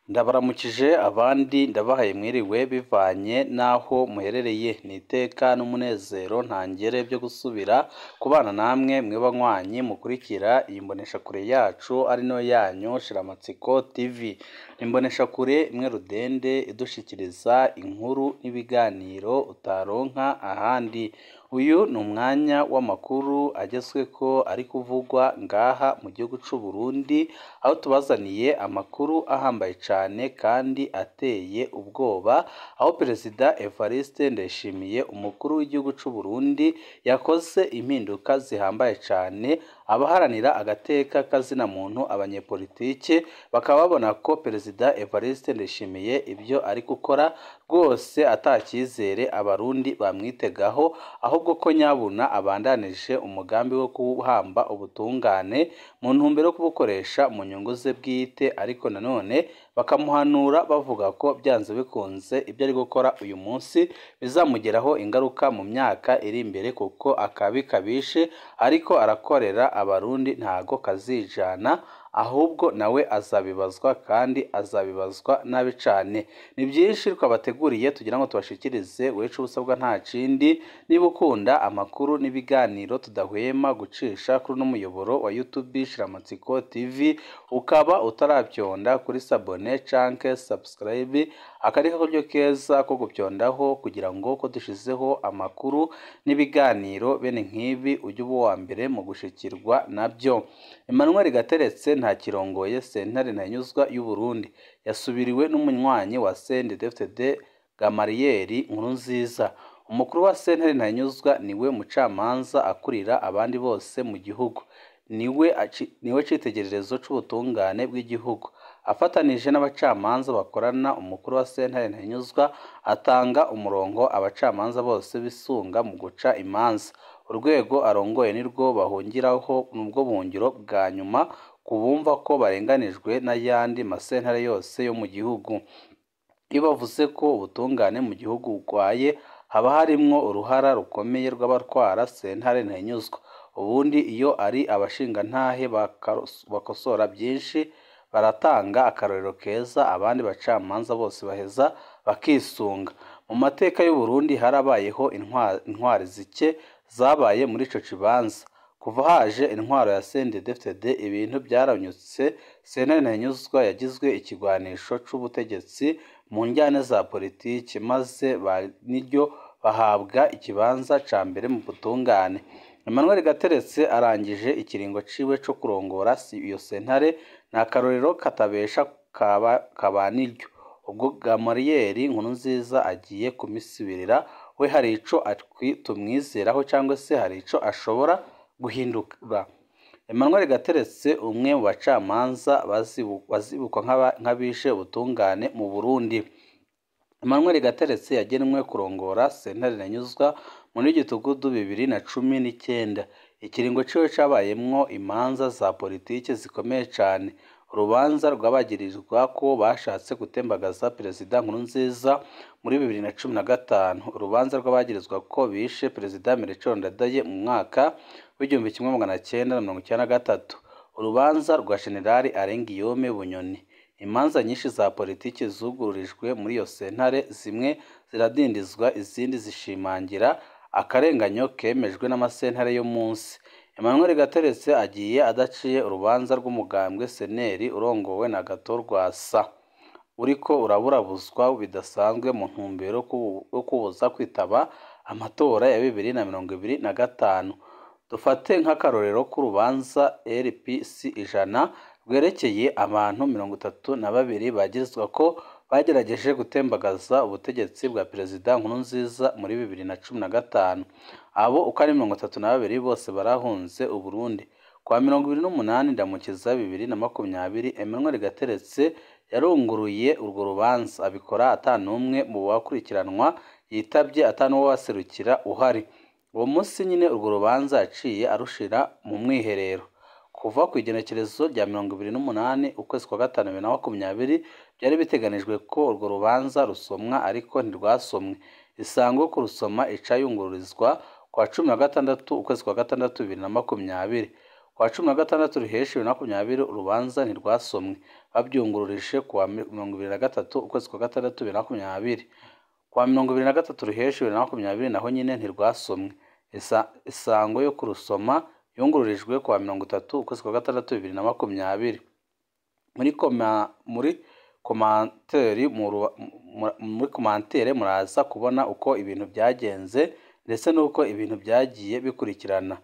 Ndabaramukije abandi ndabahaye mwiriwe bivanye n'aho muherereye, ni iteka n'umunezero ntangere byo gusubira kubana namwe mwe banywanyi mukurikira iyi mboneshakure yacu ari nayo yanyu Shiramatsiko TV. Imboneshakure imwe rudende idushikiriza inkuru n'ibiganiro utaronka ahandi. Uyu ni umwanya w'amakuru agezweko ari kuvugwa ngaha mu gihugu c'u Burundi, aho tubazaniye amakuru ahambaye cane kandi ateye ubwoba, aho Perezida Evariste Ndayishimiye umukuru w'igihugu c'u Burundi yakoze impinduka zihambaye cane, abaharanira agateka kazina muntu abanyepolitike bakaba babona ko Perezida Evariste Ndayishimiye ibyo ari gukora rwose ata cyizere abarundi bamwitegaho, ahubwo ko nyabuna abandanije umugambi wo guhamba ubutungane mu ntumbero yo kubukoresha mu nyungu ze bwite, ariko nanone bakamuhanura bavuga ko byanze bikunze ibyo ari gukora uyu munsi bizamugiraho ingaruka mu myaka iri imbere, kuko akabi kabishe ariko arakorera abarundi ntago kazijana, ahubwo nawe azabibazwa kandi azabibazwa nabi cane. Ni byinshi twabateguriye tugira ngo tubashikirize, wecu ubusabwa nta kindi, niba ukunda amakuru n'ibiganiro tudahwema gucisha kuri uno muyoboro wa YouTube Shiramatsiko TV, ukaba utarabyonda kuri sabone canke subscribe, akari karyo keza ko gupyondaho kugira ngo ko dushizeho amakuru n'ibiganiro bene nk'ibi ujye uba uwa mbere mu gushikirwa nabyo. Emmanuel Gateretse ntakirongoye sentare ntanyuzwa y'u Burundi, yasubiriwe n'umunywanyi wa CNDD-FDD Gamariyeri Nkurunziza. Umukuru wa sentare ntanyuzwa niwe mucamanza akurira abandi bose mu gihugu, niwe citegererezo c'ubutungane bw'igihugu. Afatanije n'abacamanza bakorana, umukuru wa sentare ntanyuzwa atanga umurongo abacamanza bose bisunga mu guca imanza. Urwego arongoye nirwo bahungiraho, nubwo buhungiro bwa nyuma ku bumva ko barenganijwe n'ayandi masentare yose yo mu gihugu. Iyo bavuze ko ubutungane mu gihugu bugwaye, haba harimwo uruhara rukomeye rw'abatwara sentare ntahinyuzwa. Ubundi iyo ari abashingantahe bakosora byinshi, baratanga akarorero keza abandi bacamanza bose baheza bakisunga. Mu mateka y'u Burundi harabayeho intwari zike zabaye muri ico kibanza. Kuva haje intwaro ya CNDD-FDD ibintu byaranyutse, sentare ntahinyuzwa yagizwe ikigwanisho c'ubutegetsi mu njyane za politiki, maze ba niryo bahabwa ikibanza ca mbere mu butungane. Emmanuel Gateretse arangije ikiringo ciwe co kurongora iyo sentare, nta karorero katabesha kaba niryo. Ubwo Gamariyeri Nkurunziza agiye kumisubirira, we hari ico tumwizeraho cyangwa se hari ico ashobora guhindura. Emmanuel Gateretse umwe mu bacamanza bazibukwa nk'abishe ubutungane mu Burundi. Emmanuel Gateretse yagenwe kurongora sentare ntanyuzwa muri Gitugudu 2019. Ikiringo ciwe cabayemwo imanza za politike zikomeye cane. Urubanza rwabagirizwa ko bashatse gutembagaza Perezida Nkurunziza muri 2015. Urubanza rw'abagirizwa ko bishe Perezida Melchior Ndadaye mu mwaka w'1993. Urubanza rwa Generali Alain-Guillaume Bunyoni. Imanza nyinshi za politiki zugururijwe muri iyo sentare, zimwe ziradindizwa izindi zishimangira akarenganyo kemejwe n'amasentare yo munsi. Emmanuel Gateretse agiye adaciye urubanza rw'umugambwe seneri urongowe na Agathon Rwasa, uriko uraburabuzwa bidasanzwe mu ntumbero yo kubuza kwitaba amatora ya 2025. Dufate nk'akarorero k'urubanza RPC 100 rwerekeye abantu 32 bagirizwa ko bagerageje gutembagaza ubutegetsi bwa Perezida Nkurunziza muri 2015. Abo uko ari 32 bose barahunze Uburundi. Kwa 28 Ndamukiza 2020, Emmanuel Gateretse yarunguruye urwo rubanza, abikora ata n'umwe mu bakurikiranwa yitabye, ata n'uwaserukira uhari. Uwo munsi nyine urwo rubanza yaciye arushira mu mwiherero. Kuva ku igenekerezo rya 28 ukwezi kwa gatanu 2020 byari biteganijwe ko urwo rubanza rusomwa, ariko ntirwasomwe. Isango kurusoma ica yungururizwa kwa 16 ukwezi kwa gatandatu 2020. Kuwa 16 Ruheshi 2020 urubanza ntirwasomwe, bavyungururije kuwa 23 ukwezi kwa gatandatu 2020. Kuwa 23 Ruheshi 2020 naho nyene ntirwasomwe. Isango yo kurusoma yungururijwe kuwa 30 ukwezi kwa gatandatu 2020. Muri komantere muraza kubona uko ibintu byagenze ndetse n'uko ibintu byagiye bikurikirana.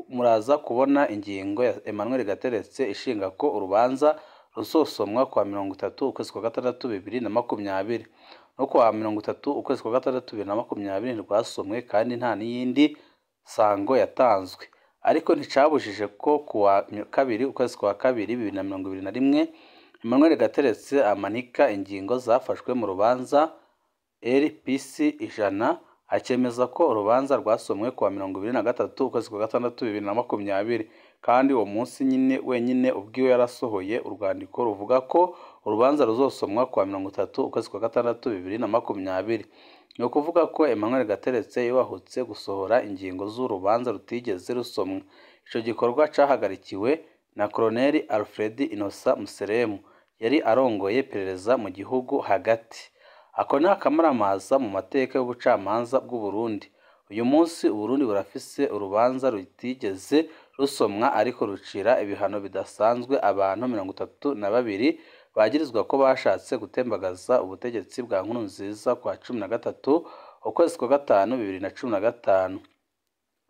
Muraza kubona ingingo ya Emmanuel Gateretse ishinga ko urubanza ruzosomwa kuwa 30 ukwezi kwa gatandatu 2020. No kuwa 30 ukwezi kwa gatandatu 2020 ntirwasomwe kandi nta n'iyindi sango yatanzwe. Ariko nticabujije ko kuwa 2 ukwezi kwa kabiri 2021 Emmanuel Gateretse amanika ingingo zafashwe mu rubanza RPC 100, akemeza ko urubanza rwasomwe kuwa 23 ukwezi kwa gatandatu 2020, kandi uwo munsi nyine wenyine ubwiwe yarasohoye urwandiko ruvuga ko urubanza ruzosomwa kuwa 30 ukwezi kwa gatandatu 2020. Ni ukuvuga ko Emmanuel Gateretse yubahutse gusohora ingingo z'urubanza rutigeze rusomwa. Ico gikorwa cahagarikiwe na Colonel Alfred Innocent Museremu yari arongoye iperereza mu gihugu hagati. Ako ni akamaramaza mu mateka y'ubucamanza bw'u Burundi. Uyu munsi Uburundi burafise urubanza rutigeze rusomwa ariko rucira ibihano bidasanzwe abantu 32 bagirizwa ko bashatse gutembagaza ubutegetsi bwa Nkurunziza kwa 13 ukwezi kwa gatanu 2015.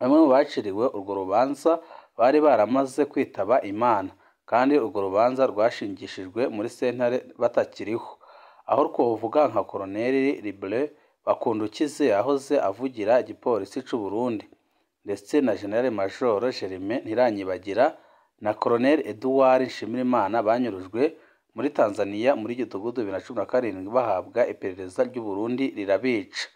Bamwe mu baciriwe urwo rubanza bari baramaze kwitaba Imana, kandi urwo rubanza rwashingishijwe muri sentare batakiriho. Aho twovuga nka Colonel Libre Bakundukize yahoze avugira igipolisi c'u Burundi, ndetse na General Major Germain Ntiranyibagira na Colonel Edouard Nshimirimana banyurujwe muri Tanzania muri Gitugudu 2017 bahabwa iperereza ry'u Burundi rirabica.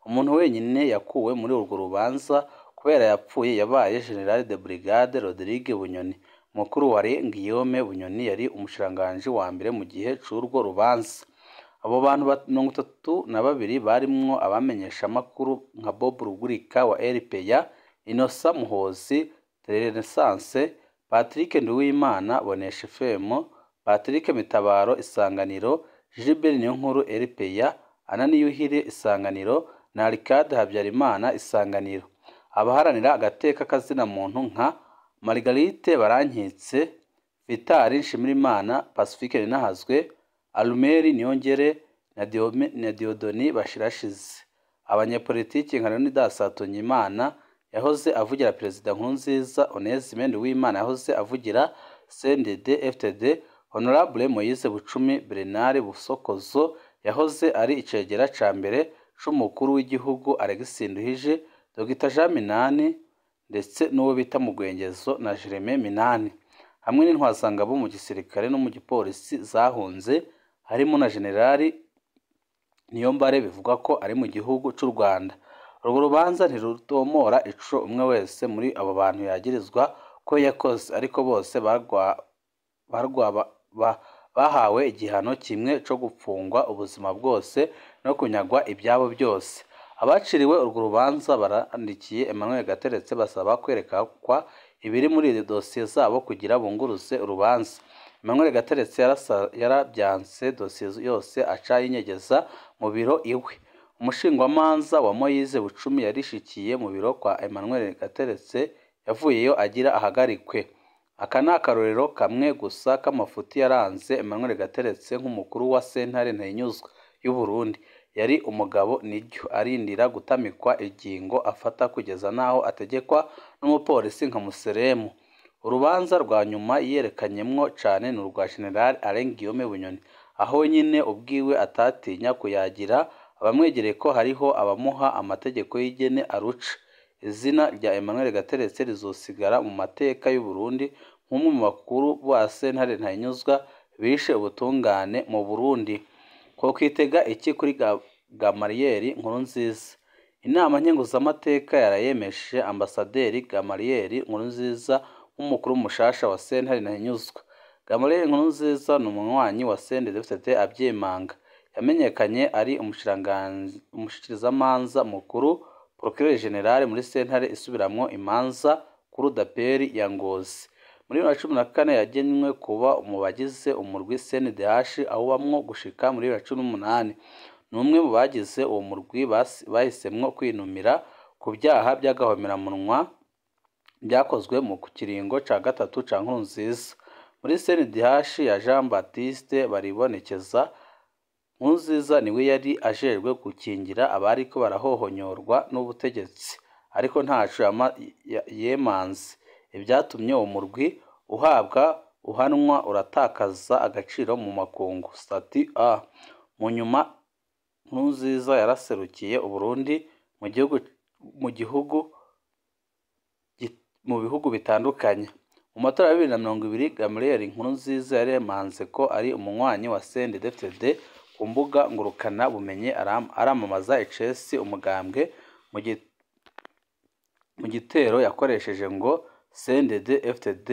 Umuntu wenyine yakuwe muri urwo rubanza kubera yapfuye yabaye General de Brigade Rodrigue Bunyoni, mukuru wa Guillaume Bunyoni yari umushikiranganji wa mbere mu gihe c'urwo rubanza. Abo bantu 32 barimwo abamenyeshamakuru nka Bob Rugurika wa RPA, Innocent Muhozi, Renaissance, Patrick Nduwimana Bonesha FM, Patrick Mitabaro Isanganiro, Gilbert Niyonkuru RPA, Anani Yuhire Isanganiro na Arcade Habyarimana Isanganiro. Abaharanira agateka kazina muntu nka Margarite Barankitse, Vitali Nshimirimana, Pacifique Ninahazwe, Alumeri Niyongere na Diodoni Bashirashize. Abanyepolitiki nka Leonidas Hatungimana yahoze avugira Perezida Nkurunziza, Onesme Nduwimana yahoze avugira CNDD FDD, Honorable Moise Bucumi, Bernard Busokozo yahoze ari icegera ca mbere c'umukuru w'igihugu Alexis Nduhije, Dr Jean Minani ndetse n'uwo bita Mugwengezo na Jeremy Minani, hamwe n'intwazangabo mu gisirikare no mu gipolisi zahunze, harimo na Generali Niyombare bivugwa ko ari mu gihugu c'u Rwanda. Urwo rubanza ntirutomora ico umwe wese muri abo bantu yagirizwa ko yakoze, ariko bose bahawe igihano kimwe co gupfungwa ubuzima bwose no kunyagwa ibyabo byose. Abaciriwe urwo rubanza barandikiye Emmanuel Gateretse basaba kwerekwa ibiri muri dosiye zabo kugira bunguruze urubanza. Emmanuel Gateretse yarabyanse dosiye yose aca yinyegeza mu biro iwe. Umushingwamanza wa Moise Bucumi yarishikiye mu biro kwa Emmanuel Gateretse, yavuyeyo agira ahagarikwe. Aka ni akarorero kamwe gusa k'amafuti yaranze Emmanuel Gateretse nk'umukuru wa sentare Ntahinyuzwa y'u Burundi. Yari umugabo niryo arindira gutamikwa ingingo afata kugeza n'aho ategekwa n'umupolisi nka Museremu. Urubanza rwa nyuma yerekanyemwo cane ni urwa General Alain Guillaume Bunyoni, aho nyine ubwiwe atatinya kuyagira abamwegereye ko hariho abamuha amategeko y'igene aruca. Izina rya Emmanuel Gateretse rizosigara mu mateka y'u Burundi nk'umwe mu bakuru ba sentare Ntahinyuzwa bishe ubutungane mu Burundi. Twokwitega iki kuri Gamariel Nkurunziza? Inama nkenguzamateka yarayemeshe Ambasaderi Gamariel Nkurunziza nk'umukuru mushasha wa sentare Ntahinyuzwa. Gamariel Nkurunziza ni umunywanyi wa CNDD-FDD abyemanga. Yamenyekanye ari umushikirizamanza mukuru, Procureur General muri sentare isubiramwo imanza Kurudaperi ya Ngozi. Muri 2014 yagenywe kuba mu bagize umurwi CNDH awubamwo gushika muri 2018. Ni umwe mu bagize uwo murwi bahisemwo kwinumira ku vyaha vy'agahomeраmunwa byakozwe mu kiringo ca gatatu ca Nkurunziza. Muri CNDH ya Jean Baptiste Baribonekeza, Nkurunziza niwe yari ajejwe gukingira abariko barahohonyorwa n'ubutegetsi, ariko ntaco yemanze. Ivyatumye uwo murwi uhabwa uhanwa uratakaza agaciro mu makungu. Statut A. Mu nyuma Nkurunziza yaraserukiye Uburundi mu bihugu bitandukanye. Mu matora ya 2020 Gamaliel Nkurunziza yaremanze ko ari umunywanyi wa CNDD-FDD ku mbuga ngurukana bumenyi, aramamaza icesi umugambwe mu gitero yakoresheje ngo CNDD-FDD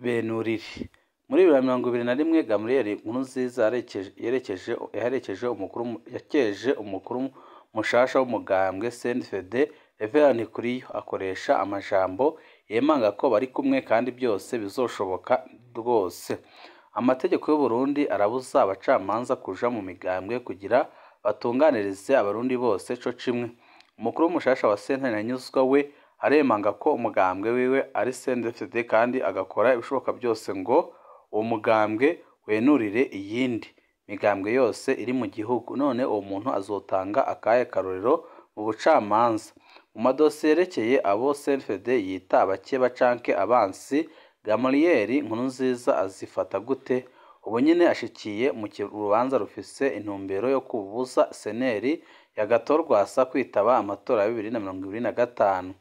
benurire. Muri 2021 Gamaliel Nkurunziza yakeje umukuru mushasha w'umugambwe CNDD-FDD Reverend Ndikuriyo, akoresha amajambo yemanga ko bari kumwe kandi byose bizoshoboka rwose. Amategeko y'u Burundi arabuza abacamanza kuja mu migambwe kugira batunganirize abarundi bose co cimwe. Umukuru mushasha wa sentare Ntahinyuzwa we aremanga ko umugambwe wiwe ari CNDD-FDD kandi agakora ibishoboka byose ngo uwo mugambwe wenurire iyindi migambwe yose iri mu gihugu. None uwo muntu azotanga akahe karorero mu bucamanza? Mu madosiye yerekeye abo CNDD-FDD yita abakeba canke abansi, Gamaliel Nkurunziza azifata gute? Ubu nyene ashikiye mu rubanza rufise intumbero yo kubuza seneri ya Gatorwasa kwitaba amatora ya 2025.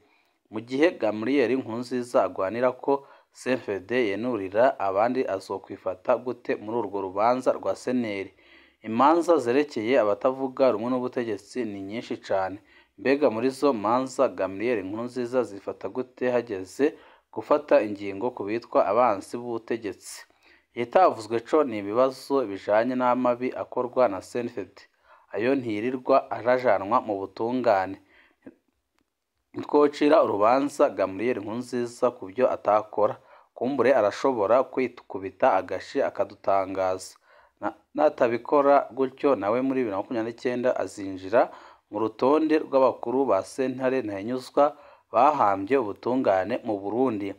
Mu gihe Gamaliel Nkurunziza agwanira ko CNDD-FDD yenurira abandi, azokwifata gute muri urwo rubanza rwa seneri? Imanza zerekeye abatavuga rumwe n'ubutegetsi ni nyinshi cane. Mbega muri zo manza Gamaliel Nkurunziza zifata gute hageze gufata ingingo ku bitwa abansi b'ubutegetsi? Itavuzwe co ni ibibazo bijanye n'amabi akorwa na CNDD-FDD, ayo ntiyirirwa arajanwa mu butungane. Ntitwocira urubanza Gamaliel Nkurunziza ku byo atakora, kumbure arashobora kwikubita agashi akadutangaza. Natabikora gutyo nawe muri 2029 azinjira mu rutonde rw'abakuru ba sentare Ntahinyuzwa bahambye ubutungane mu Burundi.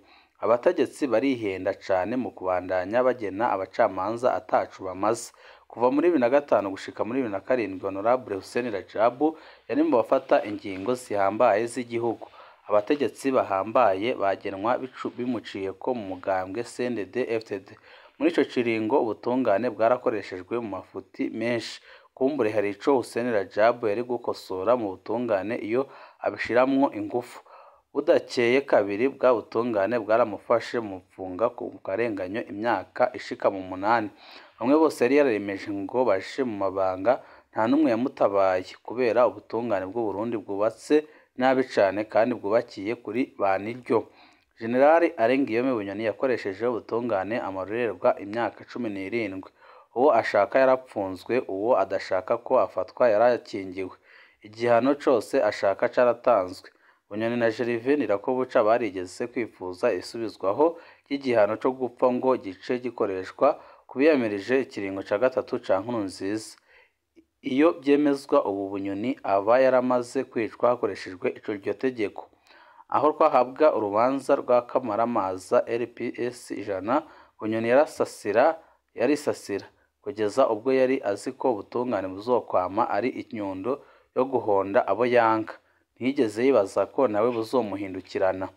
Abategetsi barihenda cane mu kubandanya bagena abacamanza atacu bamaze. Kuva muri 2005 gushika muri 2007 Honorable Hussein Rajabu yari mu bafata ingingo zihambaye z'igihugu. Abategetsi bahambaye bagenwa bimuciyeko mu mugambwe CNDD-FDD. Muri ico kiringo ubutungane bwarakoreshejwe mu mafuti menshi. Kumbure hari ico Hussein Rajabu yari gukosora mu butungane iyo abishiramwo ingufu. Budakeye kabiri bwa butungane bwaramufashe mu mfunga ku karenganyo imyaka ishika mu 8. Bamwe bose yari yaremeje ngo baje mu mabanga, nta n'umwe yamutabaye kubera ubutungane bw'u Burundi bwubatse nabi cane kandi bwubakiye kuri baniryo. General Arengiyome Bunyoni yakoresheje ubutungane amarorerwa imyaka 17. Uwo ashaka yarapfunzwe, uwo adashaka ko afatwa yarakingiwe. Igihano cose ashaka caratanzwe. Bunyoni na Gervais Ndirakobuca barigeze kwifuza isubizwaho ry'igihano co gupfa ngo gice gikoreshwa ku biyamirije ikiringo ca gatatu ca Nkurunziza. Iyo byemezwa ubu Bunyoni aba yaramaze kwicwa hakoreshejwe iryo tegeko. Aho twahabwa urubanza rwa Kamaramaza RPS 100, Bunyoni yarisasira kugeza ubwo yari azi ko ubutungane buzokwama ari inyundo yo guhonda abo yanga. Ntiyigeze yibaza ko nawe buzomuhindukirana.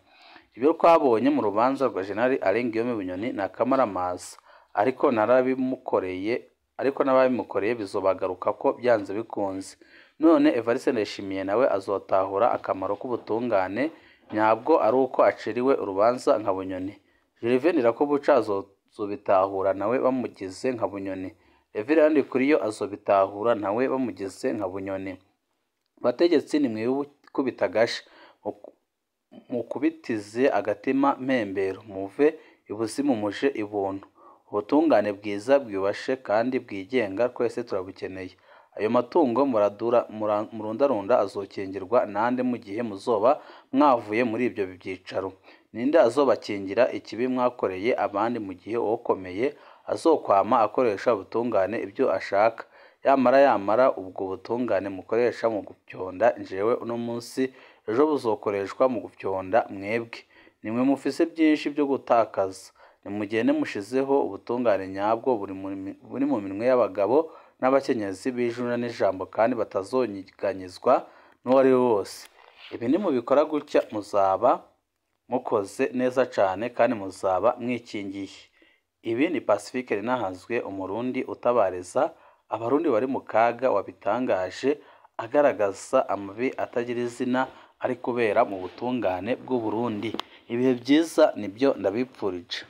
Ibyo twabonye mu rubanza rwa General Arengiyome Bunyoni na Kamaramaza, ariko n'ababimukoreye bizobagaruka ko byanze bikunze. None Evariste Ndayishimiye nawe azotahura akamaro k'ubutungane nyabwo ari uko aciriwe urubanza nka Bunyoni. Gervais Ndirakobuca azobitahura nawe bamugize nka Bunyoni. Reverend Ndikuriyo azobitahura nawe bamugize nka Bunyoni. Bategetsi nimwikubita agashi, mukubitize agatima mpembero, muve ibuzimu muje ibuntu. Ubutungane bwiza bwiyubashe kandi bwigenga twese turabukeneye. Ayo matungo murundarunda azokingirwa nande mu gihe muzoba mwavuye muri ibyo byicaro? Ninde azobakingira ikibi mwakoreye abandi mu gihe uwokomeye azokwama akoresha ubutungane ibyo ashaka? Yamara ubwo butungane mukoresha mu gupyonda jewe uno munsi, ejo buzokoreshwa mu gupyonda mwebwe. Nimwe mufise byinshi byo gutakaza. Nimugende mushizeho ubutungane nyabwo buri mu minwe y'abagabo n'abakenyezi bijuna n'ijambo kandi batazonyeganyezwa n'uwari we wose. Ibi nimubikora gutya muzaba mukoze neza cane kandi muzaba mwikingiye. Ibi ni Pacifique Rinahazwe, Umurundi utabariza Abarundi bari mu kaga, wabitangaje agaragaza amabi atagira izina ari kubera mu butungane bw'u Burundi. Ibihe byiza nibyo ndabipfurije.